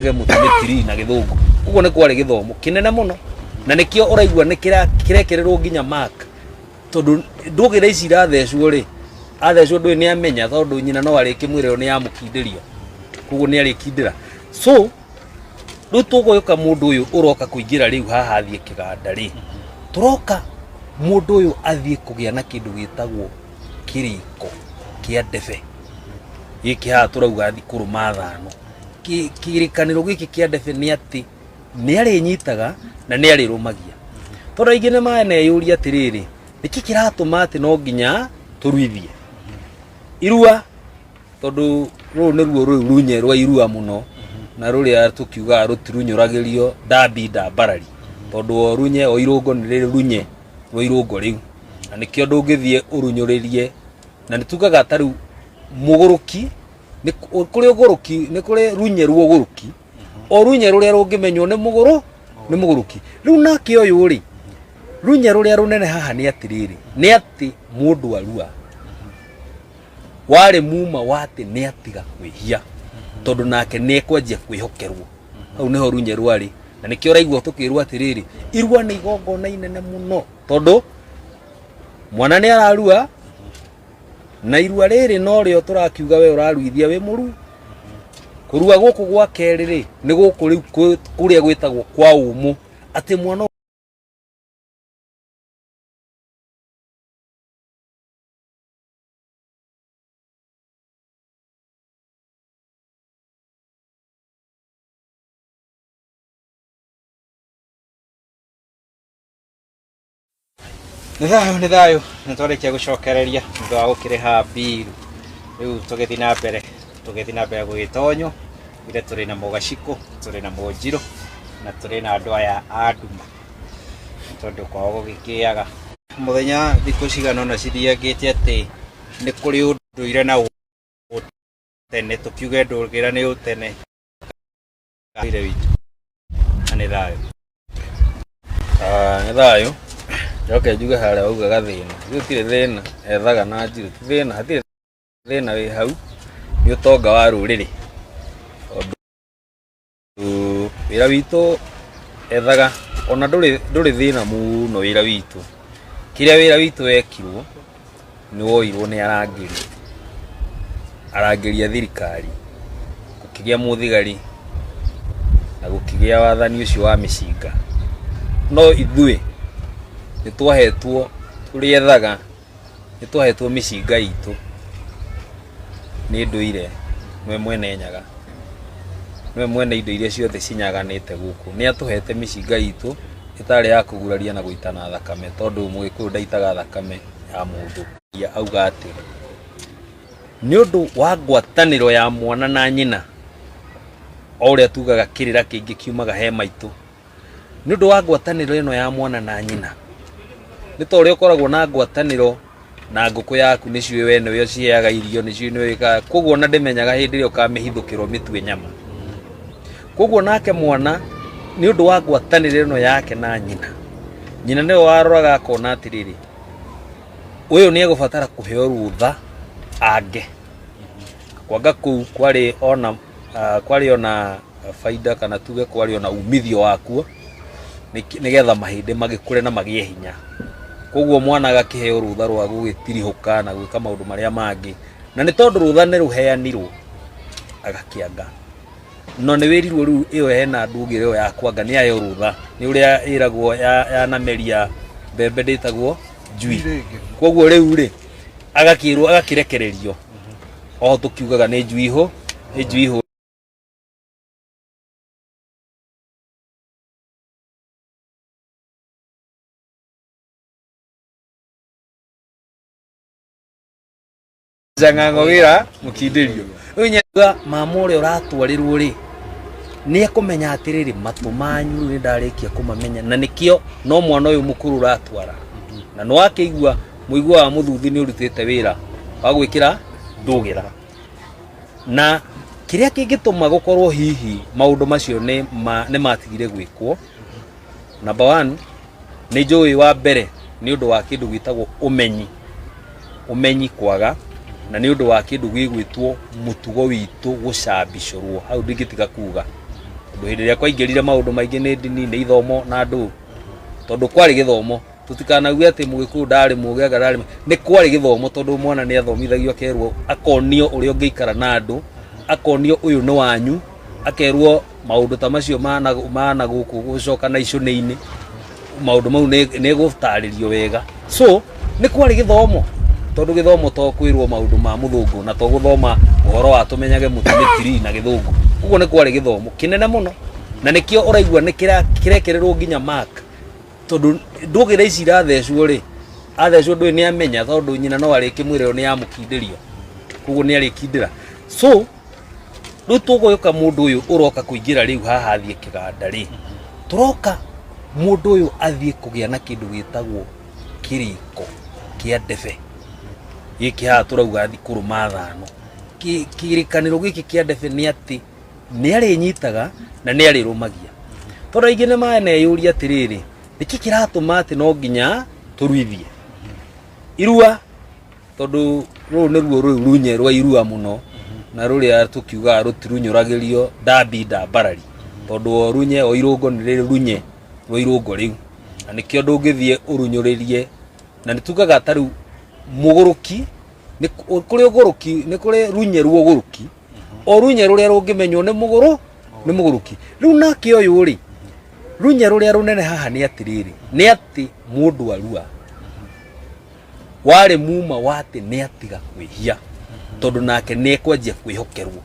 Mũtĩ nĩ tree na Gĩthũngũ. Ũguo nĩ kwarĩ gĩthomo kĩnene mũno, na nĩkĩo ũraigua nĩ kĩrekĩrĩrwo nginya mark, tondũ ndũgĩra ici irathecwo rĩ, athecwo ndũĩ nĩ amenya, tondũ nyina no arĩkĩmwĩra ĩyo nĩ yamũkindĩria, koguo nĩ arĩkindĩra. So rĩu tũgũka mũndũ ũyũ ũroka kũingĩra rĩu haha athiĩ kĩganda rĩ, tũroka mũndũ ũyũ athiĩ kũgĩa na kĩndũ gĩtagwo kĩrĩko kĩa ndebe. Gĩkĩ haha tũrauga kũrũma thano. Kĩrĩkanĩro gĩkĩ kĩa ndebe nĩ atĩ nĩ arĩnyitaga na nĩ arĩrũmagia, tondũ aingĩ nĩ maneyũria atĩrĩrĩ, nĩkĩ kĩratũma atĩ no nginya tũruithie irua? Tondũ rũrũ nĩruo rũu runye rwa irua mũno, na rũrĩa tũkiugaga rũtirunyũragĩrio ndambi ndambarari, tondũ o runye o irũngo nĩ rĩrĩ runye rwa irũngo rĩu, na nĩkĩo ndũngĩthiĩ ũrunyũrĩrie. Na nĩ tugaga ta rĩu mũgũrũki nĩ kũrĩ ũgũrũki, nĩ kũrĩ runye rwa ũgũrũki, o runye rũrĩa rũngĩmenywo nĩ mũgũrũ nĩ mũgũrũki. Rĩu nake ũyũ rĩ, runye rũrĩa rũnene haha nĩ atĩrĩrĩ, nĩ atĩ mũndũ arua warĩ muma wa atĩ nĩ atiga kwĩhia, tondũ nake nĩ ekwanjia kwĩhokerwo. Hau nĩho runye rwarĩ, na nĩkĩo ũraigua tũkĩrwo atĩrĩrĩ, irua nĩ igongona inene mũno, tondũ mwana nĩ ararua, na irua rĩrĩ norĩo tũrakiuga we ũraruithia wĩ mũru. Kũrua gũkũ gwa kerĩ rĩ, nĩ gũkũ rĩu kũrĩa gwĩtagwo kwa ũmũ, atĩ mwana Nĩ thayũ, nĩ thayũ, nĩ twarĩkia gũcokereria thutha wa gũkĩrĩha mbiru. Rĩu tũgĩthiĩ na mbere, tũgĩthiĩ na mbere gũgĩtonywo, ire tũrĩ na Mũgacikũ, tũrĩ na Mũnjirũ, na tũrĩ na andũ aya a nduma, nĩ tondũ kwao gũgĩkĩaga. Mũthenya thikũ cigana ũna cithiangĩte atĩ nĩ kũrĩ ũndũire na ũtene, tũkiuge ndũgĩra nĩ ũtene. Ithe witũ na nĩ thayũ. Ah, nĩ thayũ. Njoke njuge harĩa wauga gathĩna, gũtirĩ thĩna ethaga na njirũ, ti thĩna, hatirĩ thĩna wĩ hau, nĩ ũtonga wa rũrĩrĩ, tondũ wĩra witũ ethaga ona ndũrĩ thĩna mũno wĩra witũ. Kĩrĩa wĩra witũ wekirwo, nĩ woirwo nĩ arangĩri, arangĩri a thirikari, gũkĩgĩa mũthigari na gũkĩgĩa wathani ũcio wa mĩcinga. No ithuĩ nĩ twahetwo tũrĩ ethaga, nĩ twahetwo mĩcinga itũ nĩ ndũire, nĩwe mwene Nyaga, nĩwe mwene indo iria ciothe cinyaganĩte gũkũ. Nĩ atũhete mĩcinga itũ ĩtarĩ ya kũguraria na gũitana thakame, tondũ Mũgĩkũyũ ndaitaga thakame ya mũndũ. Auga atĩ nĩ ũndũ wa ngwatanĩro ya mwana na nyina, o ũrĩa tugaga kĩrĩra kĩingĩ kiumaga he maitũ, nĩ ũndũ wa ngwatanĩro ĩno ya mwana na nyina, nĩ ta ũrĩa ũkoragwo na ngwatanĩro na ngũkũ yaku, nĩ ciũĩ we nĩwe ũciheaga irio, nĩ ciũĩ nĩwe wĩkaga, koguo ona ndĩmenyaga hĩndĩ ĩrĩa ũkamĩhithũkĩra ũmĩtue nyama. Koguo nake mwana nĩ ũndũ wa ngwatanĩro ĩno yake na nyina, nyina nĩwe waroraga akona atĩrĩrĩ, ũyũ nĩ egũbatara kũheo rũtha ange. Kwanga kũu kwarĩ ona kwarĩ ona baida, kana tuge kwarĩ ona umithio wakuo, nĩgetha mahĩndĩ magĩkũre na magĩe hinya. Koguo mwana agakĩheo rũtha rwa gũgĩtirihũka na gwĩka maũndũ marĩa mangĩ, na nĩ tondũ rũtha nĩ rũheanirwo agakĩanga. No nĩ wĩrirwo rĩu ĩyo hena ndũgĩra ĩyo ya kwanga nĩ aheo rũtha, nĩ ũrĩa ĩragwo yanameria mbembe ndĩtagwo njui. Koguo rĩu rĩ, agakĩrwo agakĩrekererio, o tũkiugaga nĩ njui hũ, nĩ njui hũ. Njang'ang'o wĩra mũkindĩrio. Rĩu nyaga mama ũrĩa ũratwarĩrwo rĩ, nĩ ekũmenya atĩrĩrĩ, matũ manyu rĩu nĩ ndarĩkia kũmamenya, na nĩkĩo no mwana ũyũ mũkũrũ ũratwara. Na nĩ wakĩigua mũigua wa mũthuthi nĩ ũrutĩte wĩra wa gwĩkĩra ndũgĩra. Na kĩrĩa kĩngĩtũma gũkorwo hihi maũndũ macio nĩ matigire gwĩkwo, number one, nĩ njũĩ wa mbere nĩ ũndũ wa kĩndũ gĩtagwo ũmenyi, ũmenyi kwaga, na nĩ ũndũ wa kĩndũ gĩgwĩtwo mũtugo witũ gũcambicũrwo. Hau ndingĩtiga kuga. Tondũ hĩndĩ ĩrĩa kwaingĩrire maũndũ maingĩ nĩ ndini, nĩ ithomo na ndũ, tondũ kwarĩ gĩthomo. Tũtikanauge atĩ Mũgĩkũyũ ndarĩ mũgĩ anga ndarĩ, nĩ kwarĩ gĩthomo, tondũ mwana nĩ athomithagio akerwo, akonio ũrĩa ũngĩikara na andũ, akonio ũyũ nĩ wanyu, akerwo maũndũ ta macio mana gũkũ gũcoka na icũnĩ-inĩ, maũndũ mau nĩ gũtarĩrio wega. So nĩ kwarĩ gĩthomo, tondũ gĩthomo to kwĩrwo maũndũ ma mũthũngũ na to gũthoma ũhoro wa tũmenyage mũtĩ nĩ tree na gĩthũngũ. Ũguo nĩ kwarĩ gĩthomo kĩnene mũno, na nĩkĩo ũraigua nĩ kĩrekĩrĩrwo nginya mark, tondũ ndũgĩra ici irathecwo rĩ, athecwo ndũĩ nĩ amenya, tondũ nyina no arĩkĩmwĩra ĩyo nĩ yamũkindĩria, koguo nĩ arĩkindĩra. So rĩu tũgũka mũndũ ũyũ ũroka kũingĩra rĩu haha athiĩ kĩganda rĩ, tũroka mũndũ ũyũ athiĩ kũgĩa na kĩndũ gĩtagwo kĩrĩko kĩa ndebe. Gĩkĩ haha tũrauga athiĩ kũrũma thano. Kĩrĩkanĩro gĩkĩ kĩa ndebe nĩ atĩ nĩ arĩnyitaga na nĩ arĩrũmagia. Tondũ aingĩ nĩ maneyũria atĩrĩrĩ, nĩkĩ kĩratũma atĩ no nginya tũruithie irua? Tondũ rũrũ nĩruo rũu runye rwa irua mũno, na rũrĩa tũkiugaga rũtirunyũragĩrio ndambi ndambarari, tondũ o runye o irũngo nĩ rĩrĩ runye rwa irũngo rĩu, na nĩkĩo ndũngĩthiĩ ũrunyũrĩrie. Na nĩ tugaga ta rĩu mũgũrũki, nĩ kũrĩ ũgũrũki, nĩ kũrĩ runye rwa ũgũrũki, o runye rũrĩa rũngĩmenywo nĩ mũgũrũ nĩ mũgũrũki. Rĩu nake ũyũ rĩ, runye rũrĩa rũnene haha nĩ atĩrĩrĩ, nĩ atĩ mũndũ arua warĩ muma wa atĩ nĩ atiga kwĩhia, tondũ nake nĩ ekwanjia kwĩhokerwo.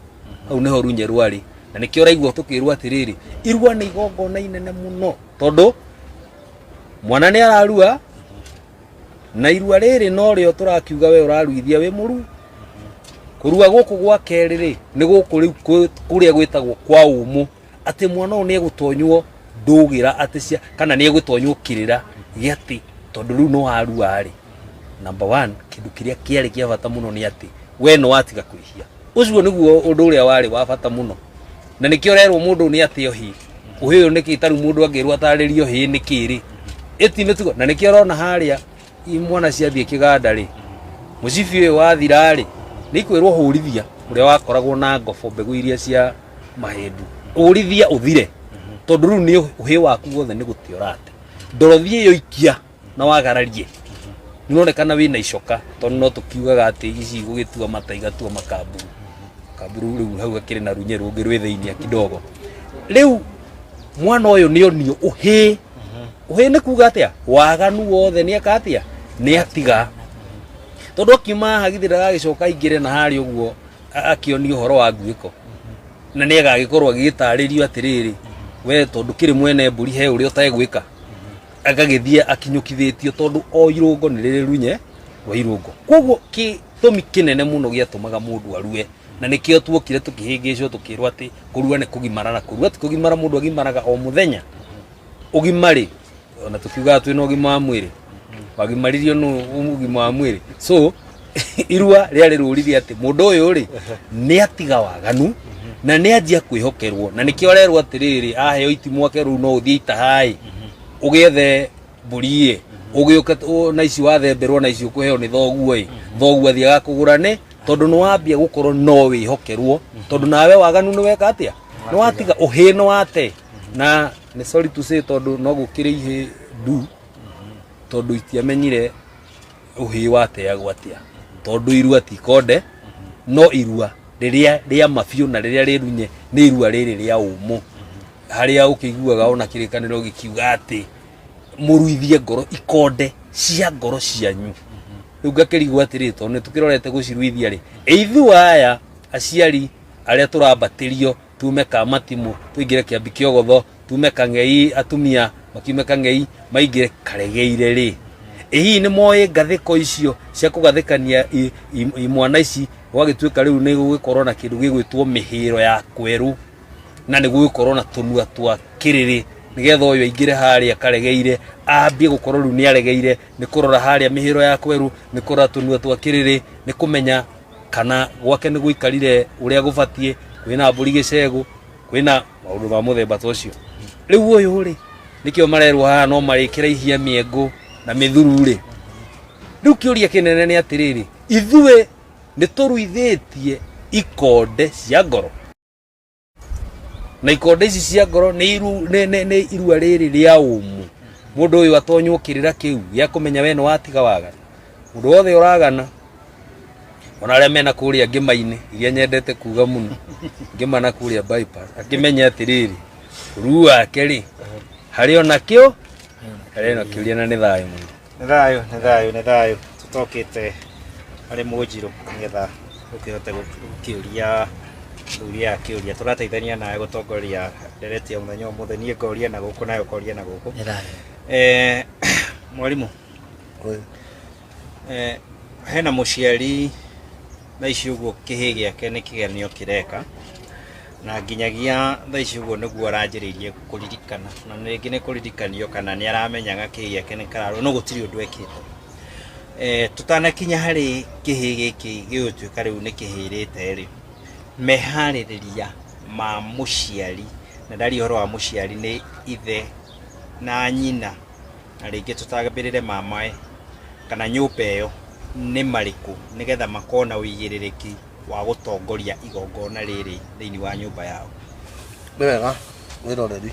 Hau nĩho runye rwarĩ, na nĩkĩo ũraigua tũkĩrwo atĩrĩrĩ, irua nĩ igongona inene mũno, tondũ mwana nĩ ararua, na irua rĩrĩ norĩo tũrakiuga we ũraruithia wĩ mũru. Kũrua gũkũ gwa kerĩ rĩ, nĩ gũkũ rĩu kũrĩa gwĩtagwo kwa ũmũ, atĩ mwana ũyũ nĩ egũtonywo ndũgĩra atĩ cia, kana nĩ egũtonywo kĩrĩra gĩa atĩ tondũ rĩu nĩ warua rĩ. Number one, kĩndũ kĩrĩa kĩarĩ kĩa bata mũno nĩ atĩ we nĩ watiga kwĩhia. Ũcio nĩguo ũndũ ũrĩa warĩ wa bata mũno, na nĩkĩo ũrerwo mũndũ nĩ atĩ ũhĩ. Ũhĩ ũyũ nĩkĩ? Ta rĩu mũndũ angĩrwo atarĩrio ũhĩ nĩ kĩ rĩ, ĩti mĩtugo. Na nĩkĩo ũrona harĩa imwana ciathiĩ kĩganda rĩ, mũcibi ũyũ wathira rĩ, nĩ ikwĩrwo hũrithia ũrĩa wakoragwo na ngobo mbegũ iria cia mahĩndu, ũrithia ũthire, tondũ rĩu nĩ ũhĩ waku wothe nĩ gũte ũrate. Ndorothi ĩyo ikia na wagararie, nĩũronekana wĩna icoka, tondũ no tũkiugaga atĩ ici gũgĩtua mata igatua makamburu kamburu. Rĩu hau hakĩrĩ na runye rũngĩ rwĩ thĩinĩ kidogo. Rĩu mwana ũyũ nĩ onio ũhĩ. Ũhĩ nĩ kuga atĩa? Waganu wothe nĩ eka atĩa? Nĩ atiga. Tondũ akiuma haha githĩ ndagagĩcoka aingĩre na harĩa ũguo akĩonio ũhoro wa nguĩko, na nĩ agagĩkorwo agĩgĩtarĩrio atĩrĩrĩ, we tondũ kĩrĩ mwene mbũri he ũrĩa ũtegwĩka, agagĩthiĩ akinyũkithĩtio, tondũ o irũngo nĩ rĩrĩ runye rwa irũngo. Koguo gĩtũmi kĩnene mũno gĩatũmaga mũndũ arue, na nĩkĩo tuokire tũkĩhĩngĩcwo tũkĩrwo atĩ kũrua nĩ kũgimara, na kũrua ti kũgimara. Mũndũ agimaraga o mũthenya. Ũgima rĩ, ona tũkiugaga twĩna ũgima wa mwĩrĩ, wagimaririo nũ ũgima wa mwĩrĩ? So irua rĩarĩ rũri rĩa atĩ mũndũ ũyũ rĩ, nĩ atiga waganu na nĩ anjia kwĩhokerwo, na nĩkĩo arerwo atĩrĩrĩ, aheo itimũ akerwo rĩu no ũthiĩ itahaĩ ũgĩethe mbũri ĩ, ũgĩũke na ici wathemberwo na ici ũkũheo nĩ thoguo ĩ, thoguo athiaga kũgũra nĩ tondũ nĩ wambia gũkorwo no wĩhokerwo, tondũ nawe waganu nĩ weka atĩa? Nĩ watiga. Ũhĩ nĩ wate. Na nĩ sorry to say, tondũ no gũkĩrĩ ihĩ ndu, tondũ itiamenyire ũhĩ wateagwo atĩa, tondũ irua ti konde. No irua rĩrĩa rĩa mabiũ na rĩrĩa rĩrunye nĩ irua rĩrĩ rĩa ũmũ, harĩa ũkĩiguaga ona kĩrĩkanĩro gĩkiuga atĩ mũruithie ngoro, ikonde cia ngoro cianyu. Rĩu ngakĩrigwo atĩrĩ, tondũ nĩ tũkĩrorete gũciruithia rĩ, ithuĩ aya aciari arĩa tũrambatĩrio tume Kamatimũ tũingĩre Kĩambi Kĩogotho, tume Kang'ei, atumia makiume Kang'ei maingĩre Karegeire rĩ, ĩ hihi nĩ moĩ ngathĩko icio cia kũgathĩkania imwana ici, gwagĩtuĩka rĩu nĩ gũgĩkorwo na kĩndũ gĩgwĩtwo mĩhĩro ya kwerũ, na nĩ gũgĩkorwo na tũnua twa kĩrĩrĩ, nĩgetha ũyũ aingĩre harĩa Karegeire ambie gũkorwo rĩu nĩ aregeire nĩ kũrora harĩa mĩhĩro ya kwerũ, nĩ kũrora tũnua twa kĩrĩrĩ, nĩ kũmenya kana gwake nĩ gũikarire ũrĩa gũbatiĩ, kwĩna mbũri gĩcegũ, kwĩna maũndũ ma mũthemba ta ũcio. Rĩu ũyũ rĩ, nĩkĩo marerwo haha no marĩkĩra ihia mĩengũ na mĩthuru rĩ. Rĩu kĩũria kĩnene nĩ atĩrĩrĩ, ithuĩ nĩ tũruithĩtie ikonde cia ngoro? Na ikonde ici cia ngoro nĩ iru, nĩ, nĩ, nĩ irua rĩrĩ rĩa ũmũ. Mũndũ ũyũ atonywo kĩrĩra kĩu gĩa kũmenya we nĩ watiga wagana. Mũndũ wothe ũragana, ona arĩa mena kũrĩa ngĩma-inĩ iria nyendete kuga mũno, ngĩma na kũrĩa bypass, akĩmenye atĩrĩrĩ, ũru wake rĩ, harĩ ona kĩo, harĩ ona kĩũria na nĩ thayũ mũno. Nĩ thayũ, nĩ thayũ, nĩ thayũ. Tũtokĩte harĩ Mũnjirũ nĩgetha ũkĩhote gũkĩũria athuri aya kĩũria. Tũrateithania nawe gũtongoria ndereti ya mũthenya ũmũthĩ. Niĩ ngoria na gũkũ nawe ũkoria na gũkũ. Nĩ thayũ. Mwarimũ, Oi. Hena mũciari thaa ici ũguo kĩhĩ gĩake nĩ kĩgeranio kĩreka, na nginyagia thaa ici ũguo nĩguo aranjĩrĩirie kũririkana, na rĩngĩ nĩ kũririkanio kana nĩ aramenyaga kĩhĩ gĩake nĩ kararũa, no gũtirĩ ũndũ ekĩte. Tũtanakinya harĩ kĩhĩ gĩkĩ gĩgũtuĩka rĩu nĩ kĩhĩrĩte rĩ, meharĩrĩria ma mũciari, na ndaria ũhoro wa mũciari nĩ ithe na nyina, na rĩngĩ tũtambĩrĩre mamae kana nyũmba ĩyo nĩ marĩkũ, nĩgetha makorwo na ũigĩrĩrĩki wa gũtongoria igongona rĩrĩ thĩinĩ wa nyũmba yao. Nĩ wega wĩroreri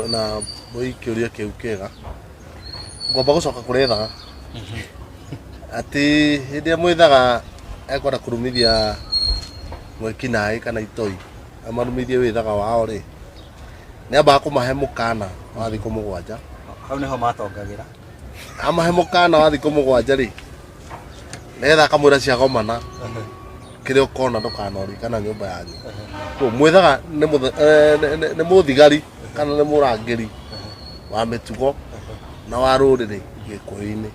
na kĩũria kĩu kĩega. Ngwamba gũcoka kũrĩ ithaga atĩ hĩndĩ ĩrĩa mwĩthaga ekwenda kũrumithia mwĩkinaĩ kana itoi amarumithie wĩthaga wao rĩ, nĩ ambaga kũmahe mũkana wa thikũ mũgwanja. Hau nĩho matongagĩra. Amahe mũkana wa thikũ mũgwanja rĩ, nĩgetha akamwĩra ciagomana kĩrĩa ũkona ndũkanorie kana nyũmba yanyu. Koguo mwĩthaga nĩ mũthigari kana nĩ mũrangĩri wa mĩtugo na wa rũrĩrĩ gĩkũyũ-inĩ.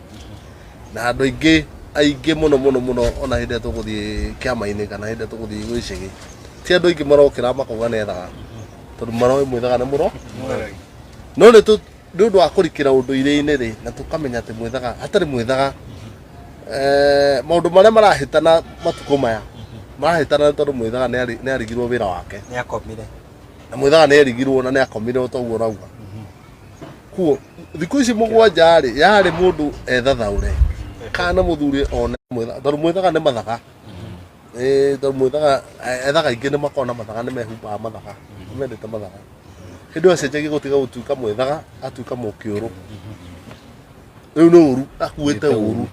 Na andũ aingĩ aingĩ mũno mũno mũno ona hĩndĩ ĩrĩa tũgũthiĩ kĩama-inĩ kana hĩndĩ ĩrĩa tũgũthiĩ gwĩcĩgĩ, ti andũ aingĩ marokĩra makauga nĩ ethaga, tondũ maroĩ mwĩthaga nĩ mũro. No nĩ nĩ ũndũ wa kũrikĩra ũndũire-inĩ rĩ, na tũkamenya atĩ mwĩthaga, hatarĩ mwĩthaga, maũndũ marĩa marahĩtana matukũ maya, marahĩtana nĩ tondũ mwĩthaga nĩ arigirwo wĩra wake. Nĩ akomire. Na mwĩthaga nĩ erigirwo na nĩ akomire o ta ũguo ũrauga. Kuo thikũ ici mũgwanja rĩ, yarĩ mũndũ ethathaũre kana mũthuri one mwĩthaga, tondũ mwĩthaga nĩ mathaga. Tondũ mwĩthaga, ethaga aingĩ nĩ makoragwo na mathaga, nĩ mehumbaga mathaga, nĩ mendete mathaga. Hĩndĩ ĩyo acenjagia gũtiga gũtuĩka mwĩthaga, atuĩka mũkĩũrũ. Rĩu nĩ ũru, akuĩte ũru.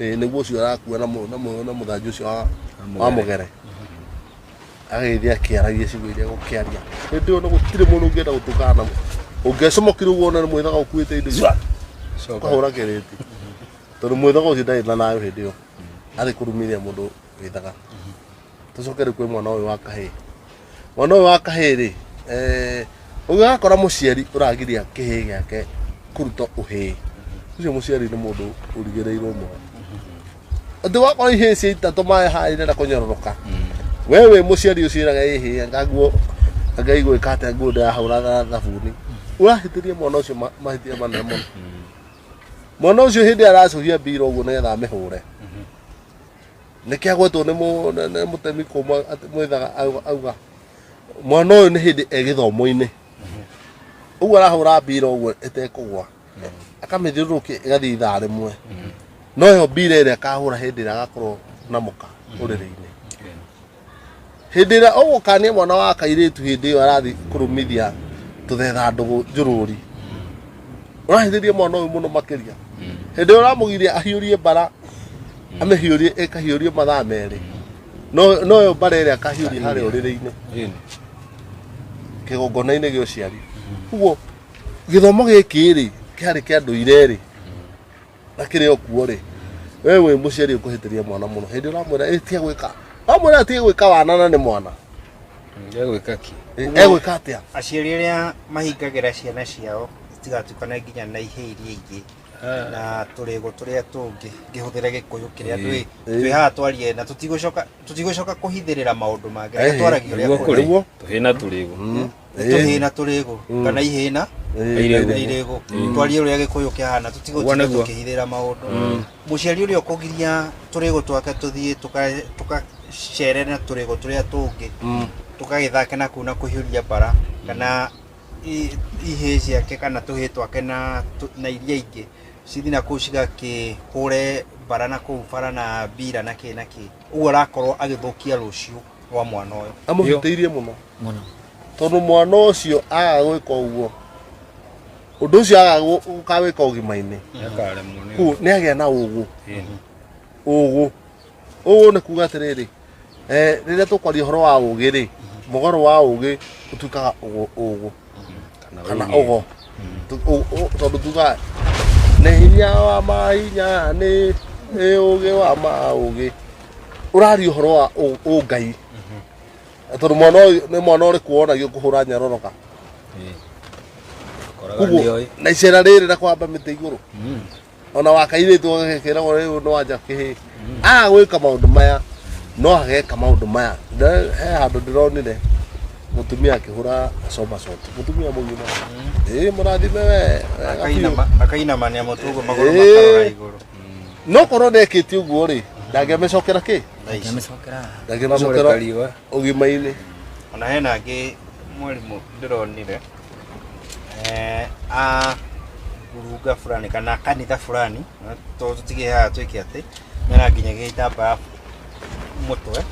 Nĩguo ũcio arakua na mũthanju ũcio wa mũgere. Agĩthiĩ akĩaragia ciugo iria egũkĩaria. Hĩndĩ ĩyo gũtirĩ mũndũ ũngĩenda gũtũngana na ũngĩacomokire ũguo wone nĩ mwĩthaga ũkuĩte indo icio, ũkahũra kĩrĩti. Tondũ mwĩthaga ũcio ndarĩ na thayũ hĩndĩ ĩyo. Athiĩ kũrumithia mũndũ wĩthaga. Tũcoke rĩu kwĩ mwana ũyũ wa kahĩĩ. Mwana ũyũ wa kahĩĩ rĩ, ũngĩgakora mũciari ũragiria kĩhĩĩ gĩake kũruta ũhĩĩ, ũcio mũciari nĩ mũndũ ũrigĩrĩirwo mũno. Atĩ wakora ihĩĩ cia itatũ maĩ haha irenda kũnyororoka, we wĩ mũciari ũciĩraga ĩhĩ, anga nguo, anga igwĩka atĩa, nguo ndĩrahũra thabuni. Ũrahĩtĩria mwana ũcio mahĩtia manene mũno. Mwana ũcio hĩndĩ ĩrĩa aracũhia mbira ũguo nĩgetha amĩhũre, nĩkĩo agwetwo nĩ mũtemi kuma atĩ mwĩthaga auga mwana ũyũ nĩ hĩndĩ e gĩthomo-inĩ, ũguo arahũra mbira ũguo ĩtekũgwa, akamĩthiũrũrũkia ĩgathiĩ ithaa rĩmwe, no ĩyo mbira ĩrĩa akahũra hĩndĩ ĩrĩa agakorwo na mũka ũrĩrĩ-inĩ. Hĩndĩ ĩrĩa ũgũkania mwana wa kairĩtu hĩndĩ ĩyo arathiĩ kũrũmithia tũthetha ndũgũ njũrũri, ũrahĩtĩria mwana ũyũ mũno makĩria. Hĩndĩ ĩyo ũramũgiria ahiũrie mbara, amĩhiũrie ĩkahiũrio mathaa merĩ, no ĩyo mbara ĩrĩa akahiũria harĩa ũrĩrĩ-inĩ, kĩgongona-inĩ gĩa ũciari. Ũguo gĩthomo gĩkĩ rĩ, kĩarĩ kĩa ndũire rĩ, na kĩrĩ o kuo rĩ, we wĩ mũciari ũkũhĩtĩria mwana mũno. Hĩndĩ ũramwĩra, tiga gwĩka, wamwĩra atige gwĩka wana na nĩ mwana. Egwĩka kĩ? Egwĩka atĩa? Aciari arĩa mahingagĩra ciana ciao itigatukane nginya na ihĩĩ iria ingĩ na tũrĩgũ tũrĩa tũngĩ, ngĩhũthĩra gĩkũyũ kĩrĩa twĩ haha twarie, na tũtigũcoka kũhithĩrĩra maũndũ mangĩ. Reke twaragie ũrĩa Nĩguo kũrĩ. kũrĩ. Nĩguo. Tũhĩna tũrĩgũ. Tũhĩna tũrĩgũ kana ihĩna Irĩgũ. irĩgũ. Twarie ũrĩa gĩkũyũ kĩhana, tũtigũtinda Ũguo nĩguo. tũkĩhithĩra maũndũ. Mũciari ũrĩa ũkũgiria tũrĩgũ twake tũthiĩ tũgacere na tũrĩgũ tũrĩa tũngĩ, tũgagĩthake na kũu na kũhiũria mbara, kana ihĩĩ ciake kana tũhĩĩ twake na iria ingĩ cithiĩ na kũu cigakĩhũre mbara na kũu bara na mbira na kĩ na kĩ. Ũguo arakorwo agĩthũkia rũciũ rwa mwana ũyũ. Amũhĩtĩirie mũno. Mũno. Tondũ mwana ũcio aga gwĩka ũguo, ũndũ ũcio aga gũkawĩka ũgima-inĩ, Nĩakaremwo nĩ kũu nĩ agĩa na ũgũ. Ĩĩ. Ũgũ, ũgũ nĩ kuga atĩrĩrĩ, rĩrĩa tũkwaria ũhoro wa ũgĩ rĩ, mũgarũ wa ũgĩ ũtuĩkaga ũgũ, ũgũ kana ũgĩ. Ũgo. Tondũ tugaga nĩ hinya wa mahinya, nĩ nĩ ũgĩ wa maũgĩ, ũraria ũhoro wa ũngai. Tondũ mwana ũyũ nĩ mwana ũrĩkũ wonagio kũhũra nyororoka? Ĩĩ. Ũkoraga Koguo nĩoĩ. Na icera rĩrĩ na kwamba mĩtĩ igũrũ, ona wakairĩtu gagĩkĩragwo rĩu nĩ wanja kĩhĩ aga gwĩka maũndũ maya, no ageka maũndũ maya. He handũ ndĩronire mũtumia akĩhũra somersault, mũtumia mũgima, ĩĩ, mũrathime we wega biũ. Akainamania mũtwe ũguo, magũrũ Ĩĩ. makarora igũrũ. No korwo ndekĩtie ũguo rĩ, ndangĩamĩcokera kĩ? Thaa ici. Ngĩmĩcokera. Ndangĩmĩcokera. Kamũreka riũa. Ũgima-inĩ. Ona hena angĩ, mwarimũ, ndĩronire a ngurunga fulani kana kanitha fulani, to tũtige haha twĩke atĩ mena nginya gĩtambaya mũtwe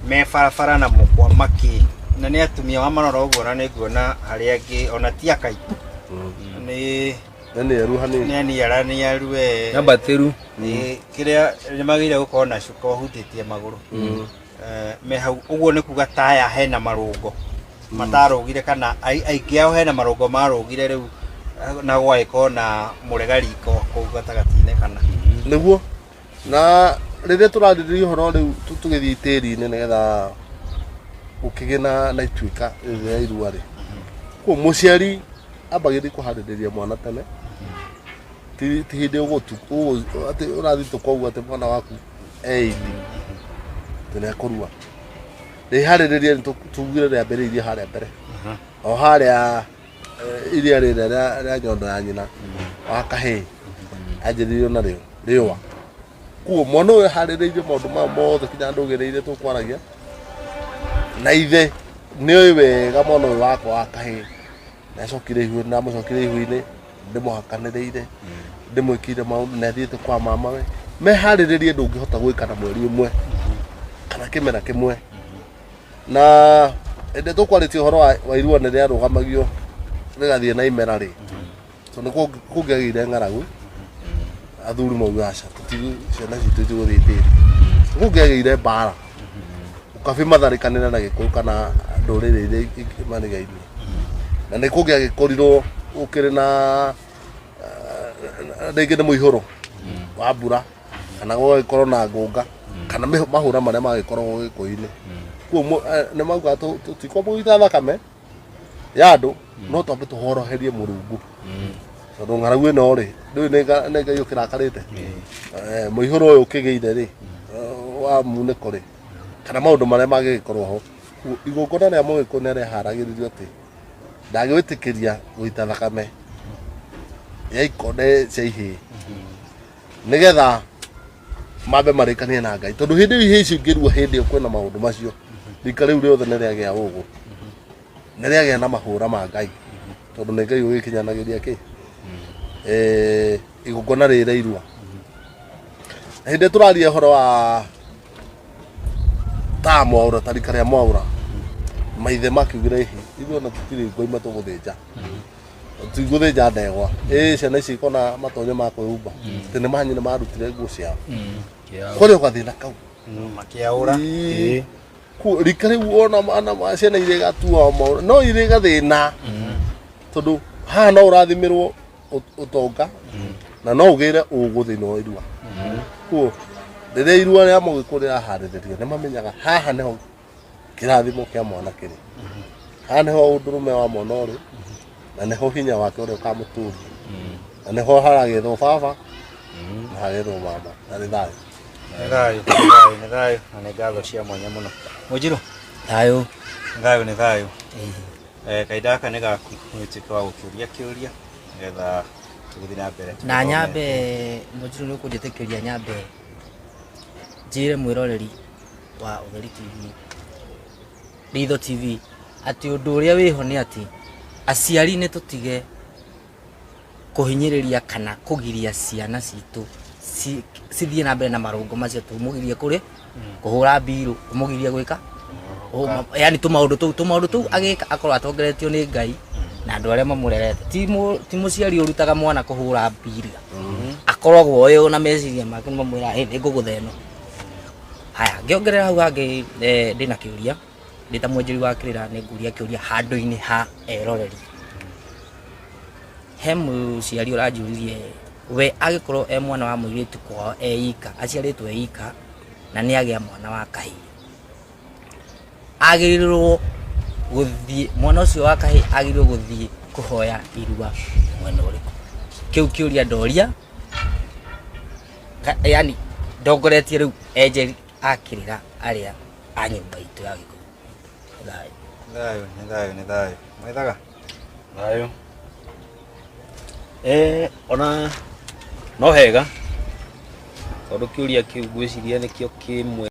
me barabara na mũkwa makĩ, na nĩ atumia wamarora ũguo, na nĩ nguona harĩa angĩ ona ti akaitũ nĩ Na nĩ eru hanini. Nĩ aniara, nĩ aru we. Nyambatĩru. Nĩ kĩrĩa nĩ magĩrĩire gũkorwo na cuka ũhutĩtie magũrũ. Me hau ũguo nĩ kuga taya hena marũngo matarũgire, kana aingĩ ao hena marũngo marũgire rĩu, na gwagĩkorwo na mũregariko kũu gatagatĩ-inĩ kana Nĩguo na rĩrĩa tũrarĩrĩria ũhoro rĩu, tũgĩthiĩ tĩri-inĩ nĩgetha ũkĩgĩe na ituĩka rĩrĩa irua rĩ, koguo mũciari ambagĩrĩria kũharĩrĩria mwana tene, ti hĩndĩ ũgũtu atĩ ũrathitũka ũguo atĩ mwana waku eini atĩ nĩ ekũrua. Rĩharĩrĩria nĩ tugire rĩambĩrĩirie harĩa mbere, o harĩa iria rĩrĩa rĩa nyondo ya nyina wa kahĩĩ anjĩrĩirio narĩo rĩũa. Koguo mwana ũyũ aharĩrĩirio maũndũ maya mothe kinya ndũgĩrĩire tũkwaragia na ithe nĩ oĩ wega mwana ũyũ wakwa wa kahĩĩ nacokire ihu, ndamũcokire ihu-inĩ, ndĩmũhakanĩrĩire, ndĩmwĩkĩire maũndũ na athiĩte kwa mama we meharĩrĩrie. Ndũngĩhota gwĩka na mweri ũmwe kana kĩmera kĩmwe. Na hĩndĩ tũkwarĩtie ũhoro wa irua nĩ rĩarũgamagio rĩgathiĩ na imera rĩ, so nĩ kũngĩagĩire ng'aragu, athuri mauga aca, ciana citũ itigũthiĩ tĩri. Kũngĩagĩire mbara, ũkabi matharĩkanĩre na Gĩkũyũ kana ndũrĩrĩ iria ingĩ marigainie, na nĩ kũngĩagĩkorirwo gũkĩrĩ na rĩngĩ nĩ mũihũro wa mbura kana gũgagĩkorwo na ngũnga kana mahũra marĩa magĩkoragwo Gĩkũyũ-inĩ. Koguo nĩ maugaga tũtikwamba gũita thakame ya andũ, no twambe tũhoroherie Mũrungu, tondũ ng'aragu ĩno rĩ, ndũĩ nĩ Ngai ũkĩrakarĩte. Mũihũro ũyũ ũkĩgĩire rĩ, wa munĩko rĩ, kana maũndũ marĩa mangĩgĩkorwo ho. Koguo igongona rĩa Mũgĩkũyũ nĩ rĩaharagĩrĩrio atĩ ndangĩwĩtĩkĩria gũita thakame ya ikonde cia ihĩĩ, nĩgetha mambe marĩkanie na Ngai, tondũ hĩndĩ ĩyo ihĩĩ icio ingĩrua, hĩndĩ ĩyo kwĩna maũndũ macio, rika rĩu rĩothe nĩ rĩagĩa ũgũ, nĩ rĩagĩa na mahũra ma Ngai, tondũ nĩ Ngai ũgĩkinyanagĩria kĩ igongona rĩrĩ rĩa irua. Na hĩndĩ ĩrĩa tũraria ũhoro wa ta mwaũra, ta rika rĩa mwaũra, maithe makiugire ihi ithuĩ ona tũtirĩ ngoima tũgũthĩnja, tũtigũthĩnja ndegwa ĩ ciana ici ikona matonyo ma kwĩhumba, atĩ nĩ manyi nĩ marutire nguo ciao kũrĩ o gathĩna kau. Makĩaũra. Ĩĩ. Rika rĩu ona ciana irĩ gatua maũra no irĩ gathĩna, tondũ haha no ũrathimĩrwo ũtonga na no ũgĩre ũgũ thĩinĩ wa irua. Koguo rĩrĩa irua rĩa Mũgĩkũyũ rĩraharĩrĩrio, nĩ mamenyaga haha nĩho kĩrathimo kĩa mwana kĩrĩ, haha nĩho ũndũrũme wa mwana ũrĩ, na nĩho hinya wake ũrĩa ũkamũtũria, na nĩho haragethwo baba na hagethwo mama, na nĩ thayũ. Nĩ thayũ, nĩ thayũ, nĩ thayũ, na nĩ ngatho cia mwanya mũno, Mũnjirũ. Thayũ. Nĩ thayũ, nĩ thayũ. Kahinda gaka nĩ gaku, ũgĩtuĩke wa gũkĩũria kĩũria nĩgetha tũgĩthiĩ na mbere. Na tũgĩthome. Nyambe, Mũnjirũ, nĩ ũkũnjĩtĩkĩria nyambe njĩre mwĩroreri wa Ũtheri TV, Ritho TV, atĩ ũndũ ũrĩa wĩho nĩ atĩ aciari nĩ tũtige kũhinyĩrĩria kana kũgiria ciana citũ cithiĩ na mbere na marũngo macio, tũmũgirie kũrĩ kũhũra mbirũ, tũmũgirie gwĩka. Yani tũmaũndũ tũu tũmaũndũ tũu agĩka akorwo atongoretio nĩ Ngai na andũ arĩa mamũrerete. Ti mũciari ũrutaga mwana kũhũra mbira, akoragwo oĩ na meciria make nĩ mamwĩra, "Ĩ, nĩ ngũgũtha ĩno." Haya, ngĩongerera hau hangĩ, ndĩna kĩũria ndĩ ta mwenjeri wa kĩrĩra, nĩ ngũria kĩũria handũ-inĩ ha eroreri. He mũciari ũranjũririe we agĩkorwo e mwana wa mũirĩtu kwao e ika, aciarĩtwo e ika na nĩ agĩa mwana wa kahĩĩ, agĩrĩirwo gũthiĩ, mwana ũcio wa kahĩĩ agĩrĩirwo gũthiĩ kũhoya irua mwena ũrĩkũ? Kĩu kĩũria ndoria, yani ndongoretie rĩu enjeri a kĩrĩra arĩa a nyũmba itũ ya Gĩkũyũ. Thayũ. Thayũ nĩ thayũ nĩ thayũ. Mwethaga. Thayũ. Ona no hega tondũ kĩũria kĩu ngwĩciria nĩkĩo kĩmwe.